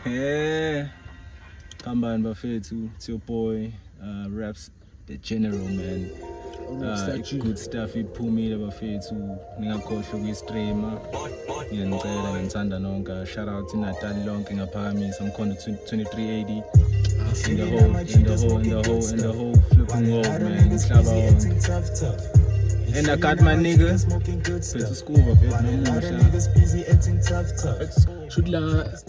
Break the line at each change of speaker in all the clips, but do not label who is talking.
Hey, Kambani bafethu, it's your boy, Raps the General, man.
Rockstar G.
Good stuff iphumile bafethu, ningakhohlwa ukuyistreama. Ngiyanicela, nginithanda nonke. Shout out iNatal lonke, ngaphakamisa Mkhondo 2380 in the whole, in the whole, in the whole, in the whole flipping world, man. Umhlaba wonke. And I got my nigga, Phethu Skuva, phethu namuhla.
Shuthi la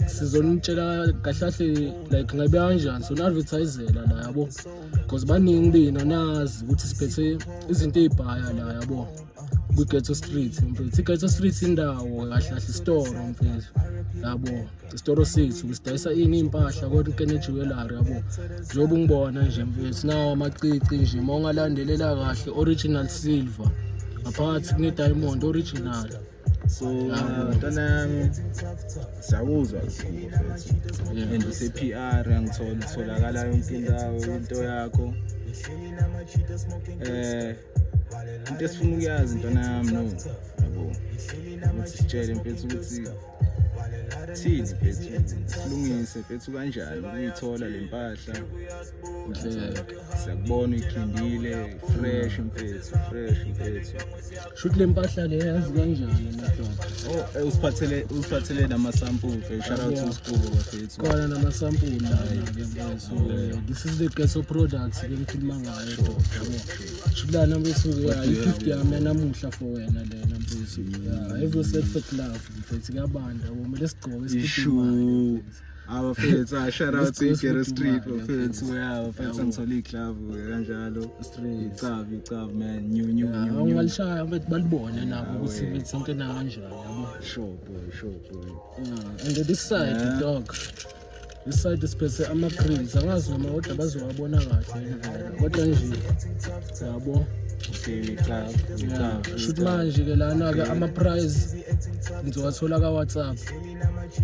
sizonitshela kahle kahle, like ngabe kanjani sona-advertisela la, yabo, because baningi bina nazi ukuthi siphethe izinto ey'bhaya la, yabo, kwi-Ghetto Street, mfethu. I-Ghetto Street indawo kahle kahle isitoro, mfethu, yabo. Isitoro sethu sidayisa ini? Iy'mpahla konke ne-jewellery, yabo, njengoba ungibona nje, mfethu. Nawo amacici nje, uma ungalandelela kahle, original silver, ngaphakathi kune-diamond original.
So ntwana yami, siyakuzwa Skuva mfethu. And use-PR, angithola utholakala yonke indawo into yakho. Into esifuna ukuyazi, ntwana yami, no yabo, ukuthi sitshele mfethu ukuthi thini, mfethu, silungise mfethu, kanjani ukuyithola le mpahla? Siyakubona uyikhindile fresh mfethu, fresh mfethu.
Shuthi le mpahla le, yazi kanjani, madoda?
Oh, usiphathele nama-sample mfethu. Shout out to Skuva bafethu.
Khona namasampuli lana-ke, mfethu. This is the ghetto products ke ngikhuluma ngayo, yabo. Shuthi lana mfethu, ya, i-gift yami yanamuhla for wena lena, mfethu. Ya, have yourself a glove, mfethu. Kuyabanda, yabo, kumele sigqoke.
Ishu abafethu, ah, shout out to
Let's go
Ghetto Street
sifudumale,
bafethu.
mfethu.
Ya bafethu, angithola iglove kanjalo.
Straight.
Icavu, icavu man, new new new new.
Ungalishaya mfethu, balibone nabo ukuthi
we.
mfethu into ena kanjani, yabo.
Sure boy, sure boy.
Yeah, and this side, dog, this side siphethe ama-grills. Angazi noma kodwa bazowabona kahle vele, kodwa nje, yabo.
Okay, icavu, icavu.
Shuthi manje-ke lana-ke ama-price ngizowathola ka-WhatsApp.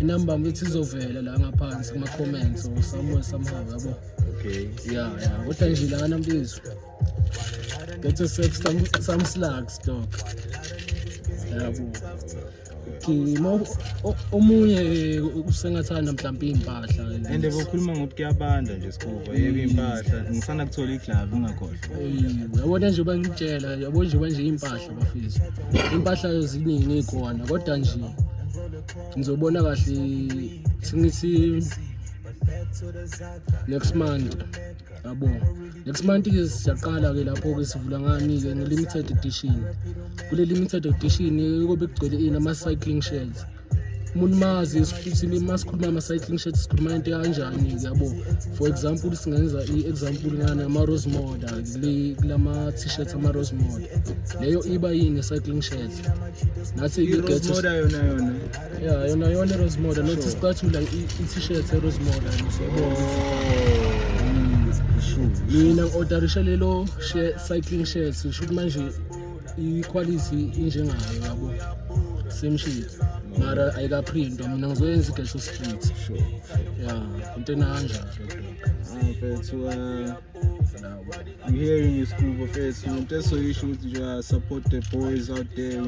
Inamba mfethu izovela la ngaphansi kuma-comments or somewhere somehow, yabo. Ya, kodwa nje lana mfethu, get yourself some slugs, dog, yabo. Okay, omunye usengathanda mhlawumbe iy'mpahla.
And bokhuluma ngokuthi kuyabanda nje Skuva, yebo, impahla ngisanda kuthola iglove, ungakhohlwa.
Uyabona nje, bangitshela, yabo nje manje iy'mpahla bafethu, impahla ziningi ey'khona, kodwa nje ngizobona kahle, singithi next month, yabo. Next month-ke siyaqala-ke lapho-ke, sivula ngani-ke? Nge-limited edition. Kule limited edition kobe kugcwele ini? Ama-cycling shirts. Umuntu mazi futhi, masikhuluma ama-cycling shirts, sikhuluma into kanjani-ke, yabo? For example, singenza i-example ngani? Ama-Rose Moda, kulama t-shirts ama-Rose Moda, leyo iba yini? Cycling shirts. Nathi
I-Rose Moda yona yona?
Ya, yona yona i-Rose Moda, not isicathulo, i-t-shirt e-Rose Moda,
Oh, sure.
Mina ngi-orderisha lelo cycling shirts. Sho ukuthi manje i-quality injengayo, yabo, same shit, mara ayikaprintwa. Mina ngizoyenza i-Ghetto Street. Ya, into enakanjalo.
Ah, mfethu, I'm hearing you, Skuva mfethu. Into esoyisho ukuthi nje support the boys out there.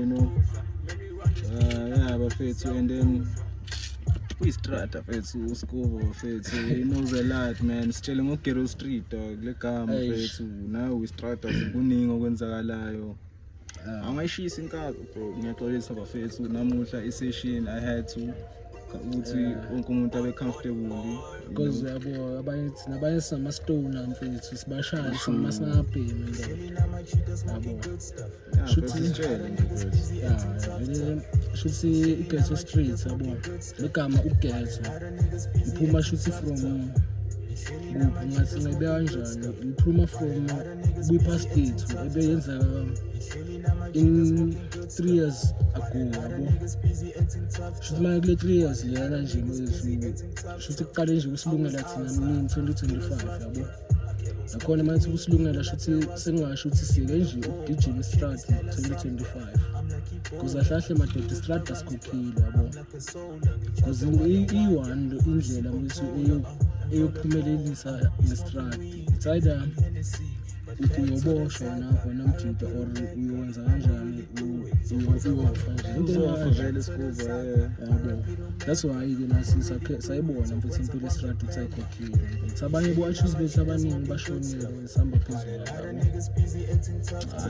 Yeah, bafethu, and then uyistrata mfethu uSkuva bafethu. He knows a lot, man. Sitshele ngoGhetto Street, dog, le gama.
Eish.
Mfethu, nawe uyistrata, kuningi okwenzakalayo. Angayishisa inkabi, bro. Ngiyaxolisa bafethu, namuhla i-session I had to ukuthi wonke umuntu abe comfortable.
Because yabo, abanye thina, abanye sinama-stone mfethu, sibashaye masingabhemi, ndoda, yabo.
Yeah, mfethu, sitshele nje mfethu.
Ya, vele shuthi i-Ghetto Street, yabo, legama ughetto iphuma shuthi from kuphi? Ngathi ngayibeka kanjani? Iphuma from kwi-past yethu ebeyenzeka in 3 years ago, yabo. Shuthi manje kule 3 years leyana nje mfethu, shuthi kuqale nje ukusilungela thina mnini 2025, yabo. Nakhona manje ukusilungela, shuthi sengingasho ukuthi sike nje ukugijima istradi 2025, because ahlahle madoda, istradi asikhokhile, yabo, because iyi-one indlela mfethu eyokuphumelelisa ngestradi, it's either Uyoboshwa wena mjida, or uyowenza kanjani, uyofa nje. Into
Uzofa
ekanje.
Vele Skuva, yeah.
Yabo, that's why-ke nasi sayibona mfethu impilo estradi ukuthi ayikhokhile mfethu. Abanye bo-achuse bethu abaningi bashonile, sihamba phezulu, yabo.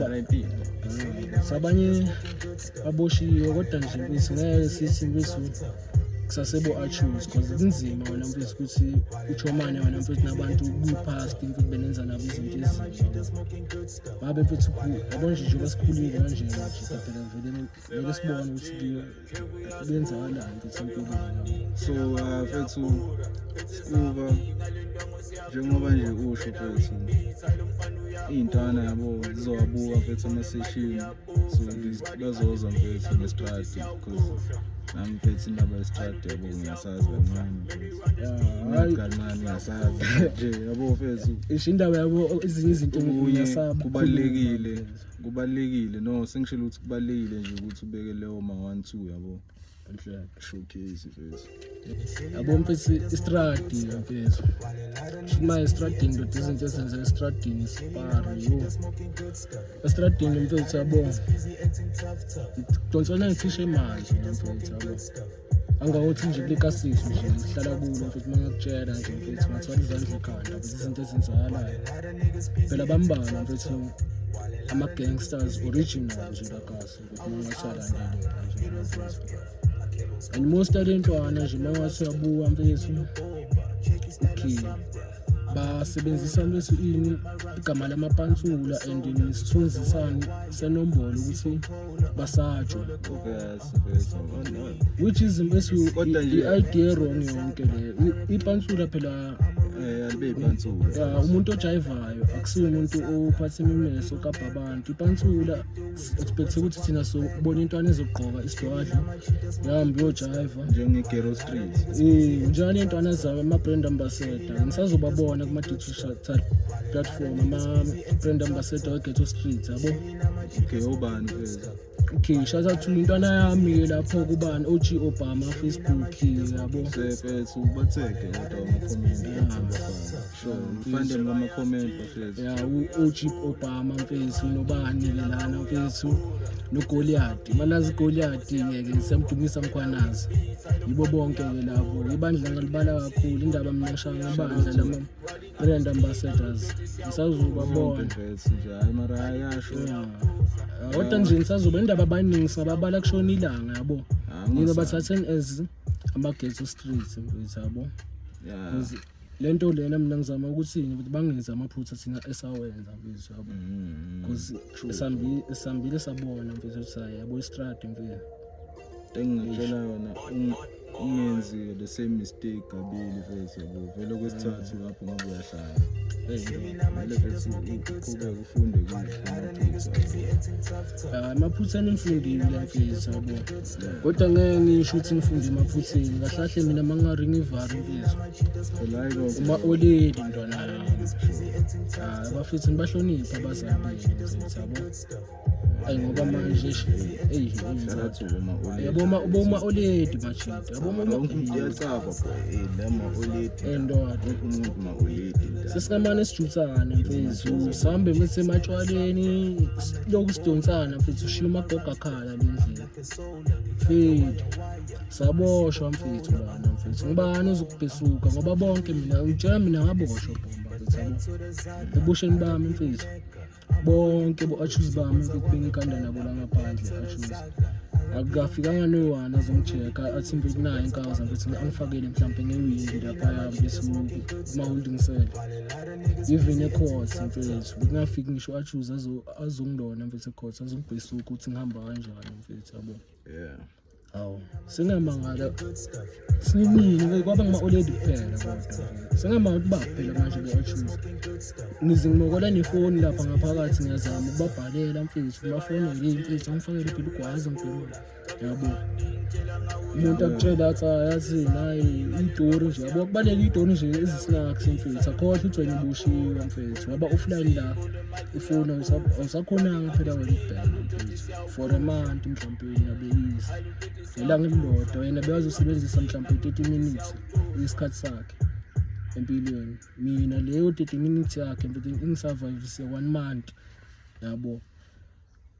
RIP.
So abanye baboshiwe, kodwa nje mfethu ngeke sithi mfethu kusasebo-achuse, because kunzima wena mfethu ukuthi uchomane wena mfethu nabantu kwi-past mfethu benenza nabo izinto ezimbi. Babe mfethu, yabo nje, njengoba sikhulile kanje nje phela, vele ngeke sibone ukuthi kuyenzakalani mfethu empilweni, yabo.
So mfethu Skuva, njengoba nje usho mfethu, iy'ntwana, yabo, zizowabuka mfethu ama-session, so bazoza mfethu ngestradi, because nami mfethu indaba yestradi, yabo, ngiyasazi kancane mfethu.
Ya, hayi.
Kancane ngiyasazi nje, yabo, mfethu.
Isho indaba, yabo, ezinye izinto
Okunye
ngiyasaba
kubalulekile,
ukukhuluma.
kubalulekile, no, sengishilo ukuthi kubalulekile nje ukuthi ubeke leyo ma-one two, yabo,
Enhle.
showcase mfethu.
Yabo mfethu, istradi mfethu, shuma estradini ndoda, izinto ezenzeka estradini sipari yo estradini mfethu, yabo, donsela ngithishe manje mfethu, yabo, angawothi nje kule kasithu nje ngihlala kulo mfethu, uma ngakutshela nje mfethu ngathwala izandla ekhanda mfethu, izinto ezenzakalayo phela bambalwa mfethu, ama-gangsters original nje lakasi mfethu, uma ngathi uyalandelela nje mfethu. And most alentwana nje, uma ngathi uyabuka mfethu, okay, basebenzisa mfethu ini igama lamapantsula and nesithunzi sani senombolo ukuthi basatshwe.
Obvious mfethu. Oh, no.
Which is mfethu
Kodwa
i-idea wrong yonke le. Ipantsula phela
Alibe ipantsula.
Ya, umuntu ojayivayo akusiyo umuntu ophatha imimeso okabha abantu. Ipantsula expect ukuthi thina sobona intwana ezogqoka isidwadla yahambe iyojayiva.
Njenge-Ghetto Street.
Njalo iy'ntwana zabo ama-brand ambassador ngisazobabona kuma-digital platform, ama-brand ambassador we-Ghetto Street, yabo.
Okay, obani mfethu?
Okay, shout out to intwana yami-ke lapho kubani, OG Obama, Facebook, yabo.
Mfethu bathege kodwa ama-comment abafana. Sure, find them kuma-comment bafethu.
Ya, u-OG Obama mfethu, nobani-ke lana mfethu, noGoliath, manazi iGoliath-ke ke, siyamdumisa Mkhwanazi, yibo bonke-ke labo. Ibandla ngalibala kakhulu indaba mina, ngishaya ngebandla lama-brand ambassadors
Bonke
ngisazobabona.
mfethu nje, hayi mara ayasho.
Ya. Kodwa nje ngisazoba indaba abaningi singababala kushona ilanga, yabo.
Ah,
Nina
ungasabi.
bathatheni as ama-Ghetto Street mfethu, yabo.
Yeah.
Le nto lena mina ngizama ukuthi ukuthi bangenzi amaphutha thina esawenza mfethu, yabo, because esambile sabona mfethu ukuthi hayi, yabo, istradi mfethu.
Engingakutshela yona, ungenzi the same mistake kabili mfethu, yabo, vele kwesithathu lapho ngabe uyahlala. Kumele mfethu uqhubeke ufunde kumaphutha.
Ah, emaphutheni ngifundile mfethu, yabo, kodwa ngeke ngisho ukuthi ngifunde emaphutheni kahle kahle. Mina uma ngingaringa ivari mfethu,
Phela hayi konke.
Uma oledi ntwana yami. Ah, abafethu nibahloniphe abazali benu mfethu, yabo. Ayi, ngoba manje eyi.
Shout out to uma oledi.
Yabo, boma oledi majida, yabo,
Wonke umuntu uyacaba boy, lama oledi.
Ndoda.
Wonke umuntu ma oledi.
Sesingamane sijutsane mfethu, sihambe mfethu ematshwaleni, lokhu sidonsana mfethu, ushiya umagogo akhala le ndlela mfethu. Saboshwa mfethu lana mfethu, ngibani ozokubhesuka? Ngoba bonke mina ngitshela, mina ngaboshwa bomba mfethu, yabo, ebusheni bami mfethu, bonke bo-achuse bami mfethu bengikanda nabo la ngaphandle achuse, akukafikanga noyi-one azongi-check-a athi mfethu nayo inkaza mfethu, angifakele mhlampe ngewindi laphaya mfethu kuma-holding cell, even e-court mfethu bekungafiki ngisho achoose azongilona mfethu e-court, azongibhesuka ukuthi ngihamba kanjani mfethu, yabo. Hawu, sengamangala sinini kwaba ngama-oledi kuphela, kodwa sengamangala ukuthi ba phela manje be-achoose ngize ngimokola nefoni lapha ngaphakathi, ngiyazama ukubabhalela mfethu, kubafonele mfethu, angifakele phela ugwazi mfethu, yabo. Umuntu akutshela athi, "Ah, yazi nayi itori nje, yabo, kubaleka itori nje ezi-snacks mfethu," akhohlwa ukuthi wena uboshiwe mfethu, waba offline la ifoni, awusakhonanga phela wena ukubheka mfethu for a month mhlawumpe nabeyisa ngelanga elilodwa, yena bekazosebenzisa mhlawumpe 30 minutes isikhathi sakhe. Empilweni mina leyo 30 minutes yakhe, mfethu, ingisurvivise one month, yabo.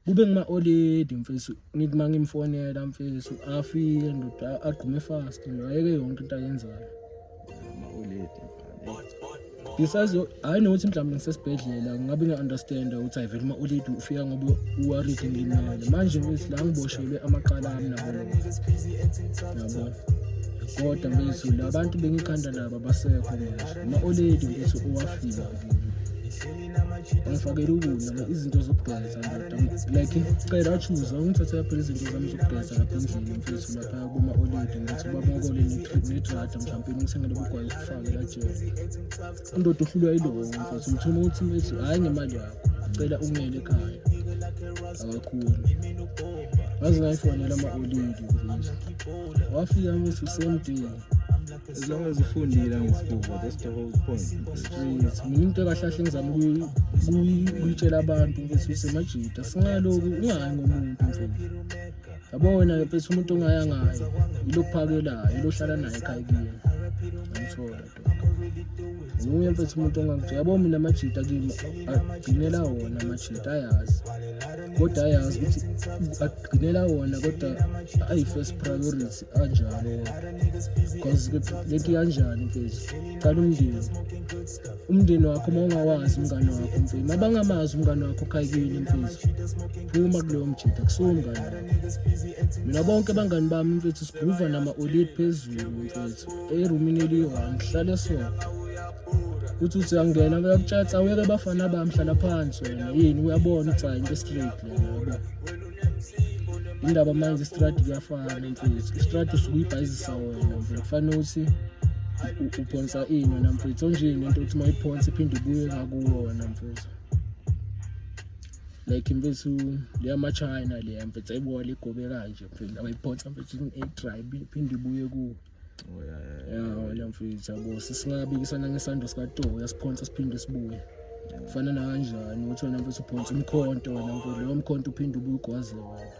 Kube ngima-oledi, mfethu, ngithi uma ngimfonela, mfethu, afike, ndoda, agqume fast, ayeke yonke into ayenzayo.
Ama-oledi.
Besides, hhayi nokuthi mhlawumbe ngisesibhedlela, ngabe ngiya-understanda ukuthi hayi vele uma-oledi ufika ngoba u-worried ngilimele. Manje, mfethu, la ngiboshelwe amaqala ami nabo, yabo. Kodwa, mfethu, la bantu bengikhanda nabo abasekho manje. Ama-oledi, mfethu, owafika kimi angifakele ukudla, izinto zokugeza, ndoda, like cela achuze ungithathela phela izinto zami zokugeza lapha endlini, mfethu, lapha kuma-oledi. Ngithi babokole nedrada, mhlawumpe ngithengele bugwayi ukufake lajele. Indoda uhlulwa yilowo, mfethu. Ngithuma ukuthi, mfethu, hhayi ngemali yakho, cela ungele ekhaya, akakhoni. Ngaze ngayifonela ama-oledi, mfethu, wafika, mfethu, same day.
As long as ufundile ngesifuba, that's the whole point.
Street, mina into kahle kahle ngizama ukuyitshela abantu, mfethu, usemajida singaloku ungayi ngomuntu, mfethu, yabona, mfethu, umuntu ongaya ngayo ilokuphakelayo, ilohlala naye ekhaya kuyena, angithola dog. Nguye, mfethu, umuntu ongangitshela, yabo. Mina amajida kimi agcinela wona amajida, ayazi, kodwa ayazi ukuthi agcinela wona, kodwa ayi-first priority anjalo, because lento ikanjani, mfethu? Qala umndeni, umndeni wakho. Uma ungawazi umngane wakho, mfethu, uma bangamazi umngane wakho khayikini, mfethu, phuma kuleyo mjida, kusuka umngane wakho. Mina bonke abangani bami, mfethu, sigruva nama-olid phezulu, mfethu, erumini eliyi-one, sihlale sonke. Uthi uyangena, uyakutshela, awuyeke bafana bami, hlala phansi wena. Yini? Uyabona ukuthi hayi, into straight lena, yabo. Indaba manje, istradi kuyafana, mfethu. Istradi usuke uyibhayizisa wena, mfethu. Kufanele ukuthi uphonsa ini wena, mfethu? Onjeni into ukuthi uma uyiphonsa iphinde ibuye ngakuwo wena, mfethu? Like, mfethu, leya ma-China leya, mfethu, ayibuka ligobe kanje, mfethu, abayiphonsa, mfethu, i-dry, iphinde ibuye kuwo.
Oh yeah.
Ya wena, mfethu, yabo, sesingabikisana ngesando sikato, uyasiphonsa siphinde sibuye. Kufana nakanjani ukuthi wena, mfethu, uphonsa umkhonto wena, mfethu, loyo mkhonto uphinde ubuye ugwaze wena.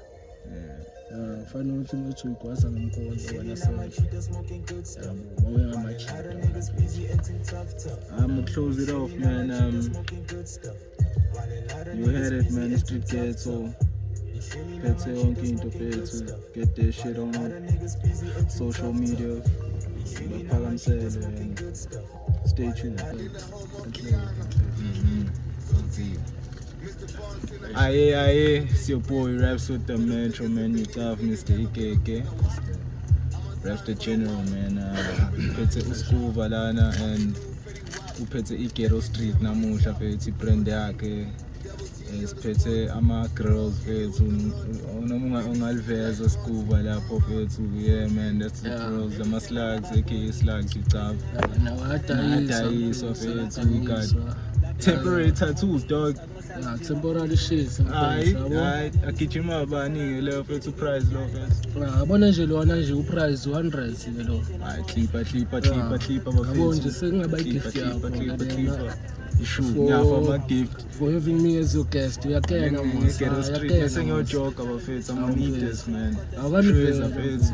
Ya, kufanele ukuthi uthi uyigwaza ngomkhonto wena self, yabo, mawuya ngamajida wena, mfethu.
I'm gonna close it off, man. You heard it, man. Street Ghetto. Phethe yonke into, fethu. Get that shit on social media. Baphakamisele and stay tuned. Aye, aye, it's your boy Raps with the Metro, man. You tough, Mr. Ikeke. Raps the General, man. Uphethe uSkuva lana and uphethe i-Ghetto Street namuhla, fethu, i-brand yakhe. Siphethe ama-girls, fethu, noma ungaliveza Skuva lapho, fethu. Yeah man, that's the girls, ama-slugs, aka slugs, you
Nawo
Ayadayiswa, fethu. We got temporary tattoos, dog.
Yeah, temporary shit.
Hayi, hayi, agijima abaningi leyo, fethu, price lo, fethu.
Yabona nje lona nje, uprice 100 ke lo.
Hayi, clipa, clipa, clipa, clipa.
Yabo nje, sekungaba i-gift
Clipa,
yakho
clipa,
lena.
Clipa ishu nyafa ama-gift.
For having me as your guest, uyakena mos.
Ghetto Street bese ngiyojoga, bafethu. I'm gonna need this, man.
Awukaniveli.
Shweza, fethu,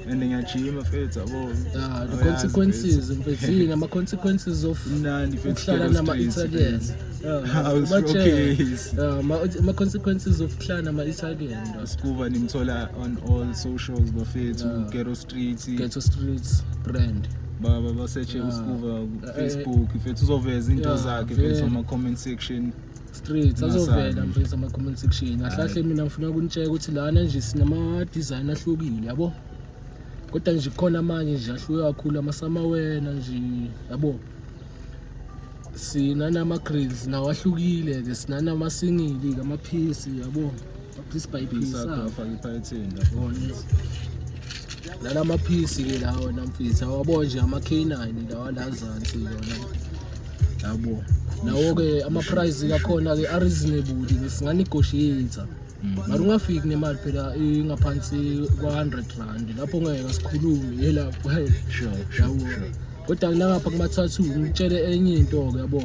and ngiyajima, fethu, yabo.
Yeah, the
Awuyazi,
consequences, mfethu, yini ama-consequences of
Mnandi, fethu.
ukuhlala
Ghetto
nama-Italian.
Street.
Yeah,
House
ubatshele.
showcase.
Yeah, ama-consequences of kuhlala nama-Italian, dog.
Skuva nimthola on all socials, bafethu. Ghetto Street.
Ghetto Streets brand.
Baba basearche uSkuva Facebook, mfethu, uzoveza into zakhe, mfethu,
Vele.
ama comment section.
Streets.
Ungasabi.
Azovela, mfethu, ama-comment section. Kahle kahle mina ngifuna ukunitshela ukuthi lana nje sinama-design ahlukile, yabo, kodwa nje kukhona amanye nje ahluke kakhulu, amasamawena nje, yabo. Sinanama-grills nawo ahlukile-ke, sinanama-single-ke, ama-piece, yabo, ama-piece by piece.
Piece akho
ah.
afake iphaketheni lapho.
Yabona. Nala maphisi-ke lawo namfethu, awabo nje ama-K9 lawa la zansi yona, yabo. Nawo-ke ama-price akhona-ke a-reasonable, singanegotiate, mara ungafiki nemali phela ingaphansi kwa-R100, lapho ngeke sikhulume yelapho.
Sure.
Yabo, kodwa nangapha kuma-tattoo, ngitshele enye into-ke, yabo,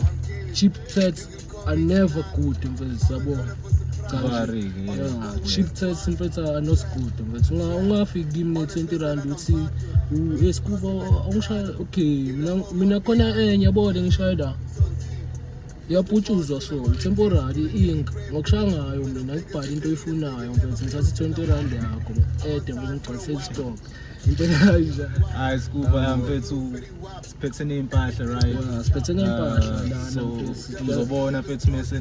cheap tats are never good, mfethu, yabo. Cha nje.
Vari-ke, yeah.
Yeah, cheap tests mfethu are not good mfethu. Ungafiki kimi ne-20 rand uthi esikuba awungishaya, okay, mina khona enye yabo le ngishaya la. Iyaputshuzwa, so temporary ink ngokushaya ngayo mina ngibhala into oyifunayo mfethu, ngithatha i-20 rand yakho ede ngigcwalise stock into kanjalo.
Hayi Skuva, mfethu, siphethe ney'mpahla, right?
Yeah, siphethe ney'mpahla lana,
so
mfethu.
Uzobona mfethu mese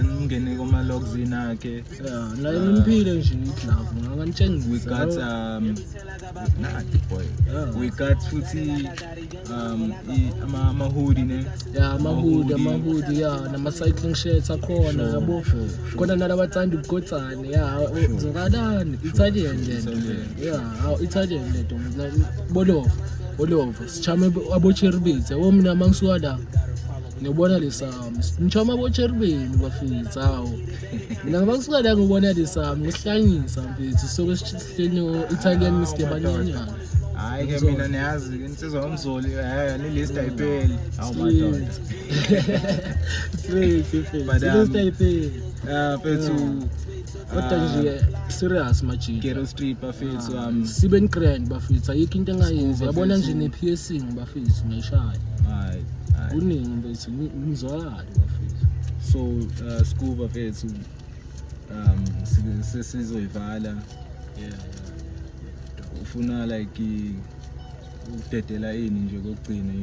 ningene kuma-logzini akhe.
Yeah, naye ngiphile nje i-glove ngakanitshengisa.
We got nadi boy.
Yeah.
We got futhi ama-hoodie ne.
Ya, ama-hoodie, ama-hoodie ya, nama-cycling shirts akhona, yabo. Khona nalabathanda ubugotsane ya, zokalani Italian lento.
Italian.
Ya, awu, Italian lento bolova bolova sichame abo-cherry bethu, yabo. Mina uma ngisuka la ngiyobona lesami, ngichama abo-cherry benu bafethu. Hawu, mina ngoba ngisuka la ngibona lesami ngisihlanyisa mfethu, soke sihleli no-Italian Mr Banyanyana.
Hhayi ke mina niyazi insizwa yomzoli, ne-list ayipheli, awu madoda.
Straight, straight.
But,
List ayipheli.
Ah, mfethu.
Kodwa nje serious majita.
Ghetto Street bafethu.
Sibe grand bafethu, ayikho into engayenzi, yabona nje
Bafethu.
Ne-piercing bafethu ngiyishaya.
Hayi hayi.
Kuningi mfethu, ngizwakale bafethu.
So Skuva mfethu, sesizoyivala. Ufuna like ukudedela ini nje kokugcina,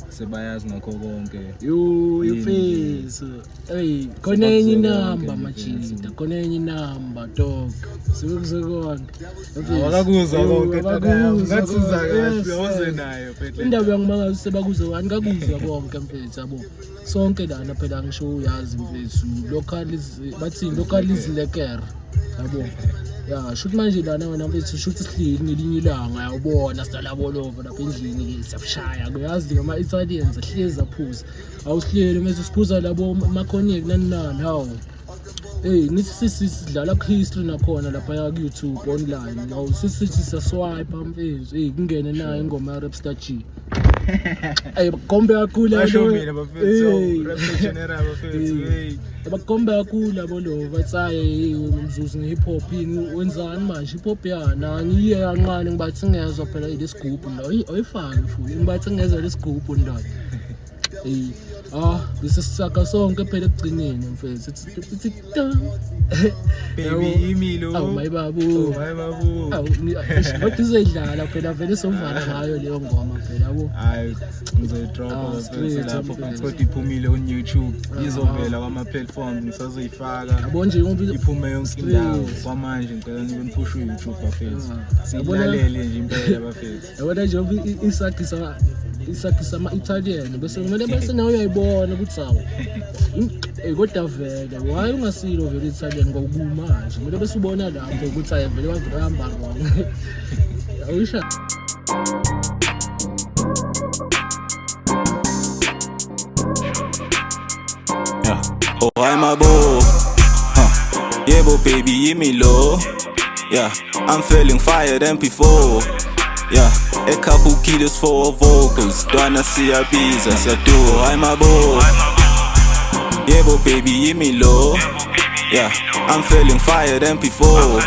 sebayazi ngakho konke.
Yo.
Yini?
Mfethu, hey, khona enye
Sebakuzwe
inamba
konke,
majita,
mfethu.
Khona enye inamba dog, sebekuze konke.
Awakakuzwa
Yo,
konke.
abakuzwa
Ngathuza
konke.
kahle.
Yes,
awuze
yes.
nayo mfethu.
Indaba yangimangaza, sebakuzwe wani kakuzwa konke mfethu, yabo. Sonke lana phela ngisho uyazi mfethu, local is, bathini, local is lekker, yabo. Ya, shuthi manje lana wena mfethu, shuthi sihleli ngelinye ilanga, yawubona sidala bolova lapha endlini, siyabushaya, uyazi ama-Italians ahlezi aphuza, awusihleli mese siphuza labo ma-cognac nani nani. Hawu, hey, nithi sidlala ku-history nakhona laphaya ku-YouTube online, awu sisithi siyaswipe mfethu, hey, kungene nayo ingoma ya-Rapstar G. Ey, bakombe kakhulu
Basho
yabo.
mina bafethu.
Hey.
Rap general bafethu, hey.
Bakombe kakhulu abo lo, bathi hayi mzuzu nge-hip hop yini, wenzani manje hip hop yana ngiye kancane, ngibathi ngezwa phela lesigubhu ndo oyifake futhi, ngibathi ngezwa lesigubhu ndoda. Hey, ah, bese sisaka sonke phela ekugcineni mfethu, ithi ta.
Baby imilo.
Awu mayibabu.
Oh mayibabu.
Awu, kodwa izoyidlala phela vele, sovala ngayo leyo ngoma phela, yabo.
Hayi, ngizoyidropa
Ah,
bafethu
straight,
lapho
mfethu.
futhi, kodwa iphumile on YouTube, izovela kwama-platforms, ngisazoyifaka
Yabo nje ngoba
iphume yonke indawo.
Straight.
Kwamanje ngicela nibe niphushe u-YouTube bafethu.
Ah.
Siyilalele nje impela bafethu.
Yabona nje ngoba isakhi isakhi sama-Italian, bese kumele bese nawe uyayibona ukuthi hawu, kodwa vele why ungasilo vele Italian ngokumanje, kumele bese ubona lapho ukuthi hayi vele bavele bahamba wrong, awusha.
Yeah. Oh, hi, my boy. Huh. Yeah, but baby, yimi lo. Yeah, I'm feeling fire than before. Yeah, a couple kilos for vocals. Dwana siyabiza, siyadu. Oh, hi, my boy. Yeah, but baby, yimi lo. Yeah, I'm feeling fire than before.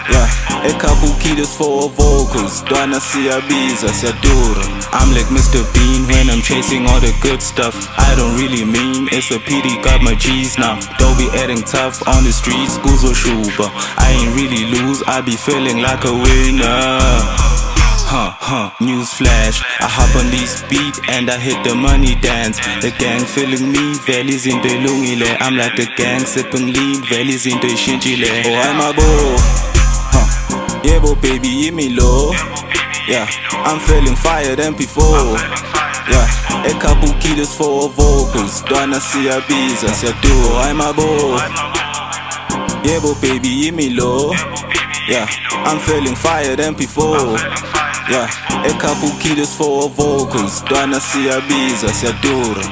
Yeah, a couple kilos for vocals. Dwana siyabiza, siyadura. I'm like Mr. Bean when I'm chasing all the good stuff. I don't really mean it's a pity got my G's now. Don't be acting tough on the streets, kuzoshuba. I ain't really lose, I be feeling like a winner. Huh, huh, news flash. I hop on this beat and I hit the money dance. The gang feeling me, vele izinto ilungile. I'm like the gang sipping lean, vele izinto ishintshile. Oh, I'm a boy. Huh. Yebo baby, yimi lo. Yeah, I'm feeling fire than before. Yeah, a couple kilos for vocals. Dwana siyabiza, siyadu. Oh, I'm a boy. Yebo baby, yimi lo. Yeah, I'm feeling fire than before. Yeah, a couple kilos for vocals. Dwana siyabiza, siyadura.